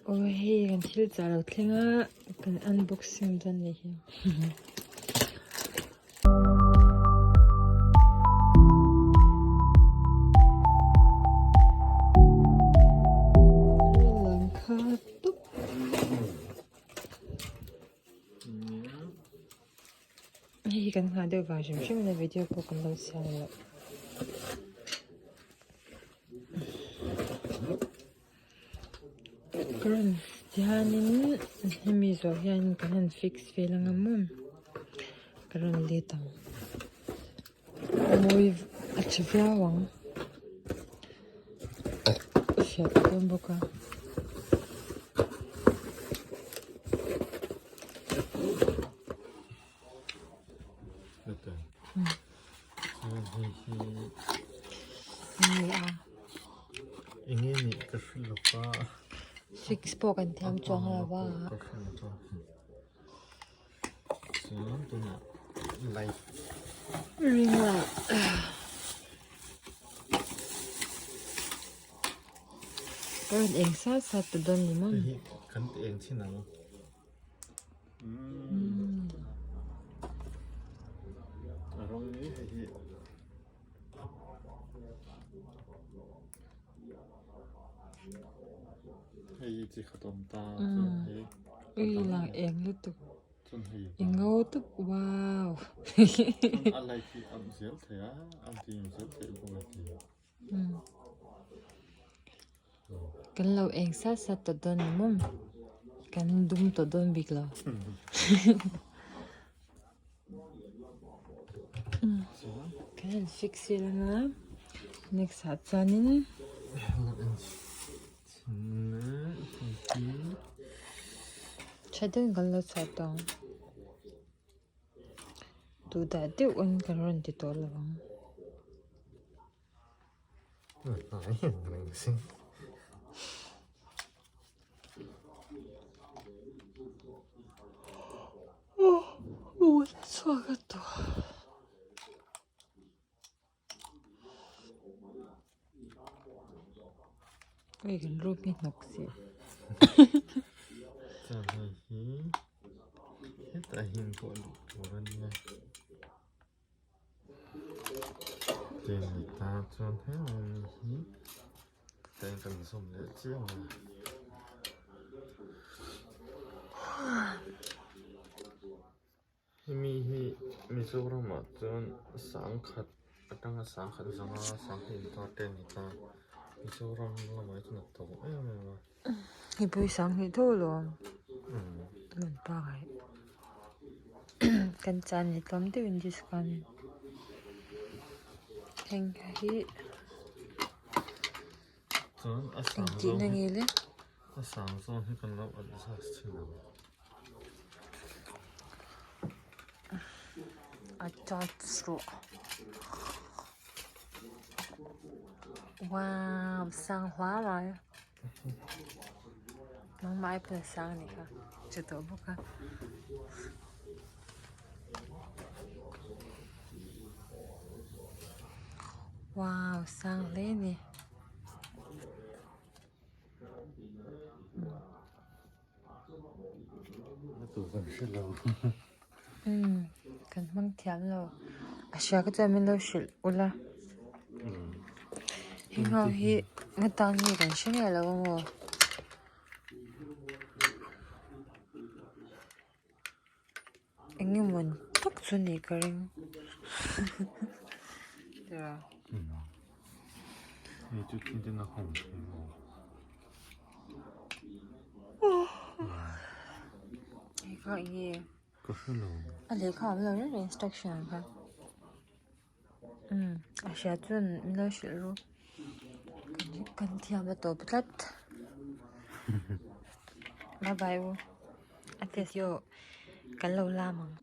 Aw hei kan thil chah lo thleng a kan unboxing dawn nih hi. Hei hi kan nghah deuh vang hrim hrim in a video pawh kan lo siam loh. Current tihianin hemi zawh hian kan han fix vel anga maw ka rawn let ang a mawi a tha viau ang a fiah ta dawn bawk a. Enge nih ka hre lo va. Fix pawh kan thiam chuang lo va. Chuan tunah light. Ring light. Ka rawn eng sat sat ta dawn ni maw? Hei hi kan ti eng chin ang. A rawng hi hei hi hei hi chi khat awm ta chuan hei Ui lang eng lutuk chuan hei i ngo tuk wow chuan a light hi a awm zel thei a a dim zel theih bawk a ti. Kan lo eng sat sat tawh dawn ni maw? Kan dum tawh dawn bik lo. Kan han fix vel anga next ah chuanin tha deuhin kan lo chhuah tawh ang. Duhdah deuhin kan rawn ti tawh lo ang. Chhuak a tawh. Hei kan room hi hnawk si. Chuan hei hi hetah hian pawh luh tur a nia. Chen ni ta chuan helai mi hi tlem kan zawm leh chiang a. Hemi hi Mizoramah chuan sangkhat atanga sangkhat zanga sangkhat inkar te a ni ta. Mizoram lamah hi chuan a to em em a. Hei pawh hi sanghnih tho alawm. Man pangai. Kan chan ni tlawm deuhin discount heng hi Chuan a sang engtih zawng na hi nge le? a sang zawng hi kan lo adjust thin ang. Adjust rawh. Wow sang hla mai. Nangmah ai pawn a sang anih kha che tawh bawk a. Wow sang hle a ni. Umm kan hmang thiam lo a hria ka chuan min lo hrilh ula heng ho hi nga tan nge kan hre miah lo amaw. Eng emaw tak chu a nih ka ring hei kha eng nge a lehkha a awm lo reng reng instruction ang kha umm a hria chuan min lo hrilh ru kan thiam a tawp tlat bye bye u a video kan lo lam ang.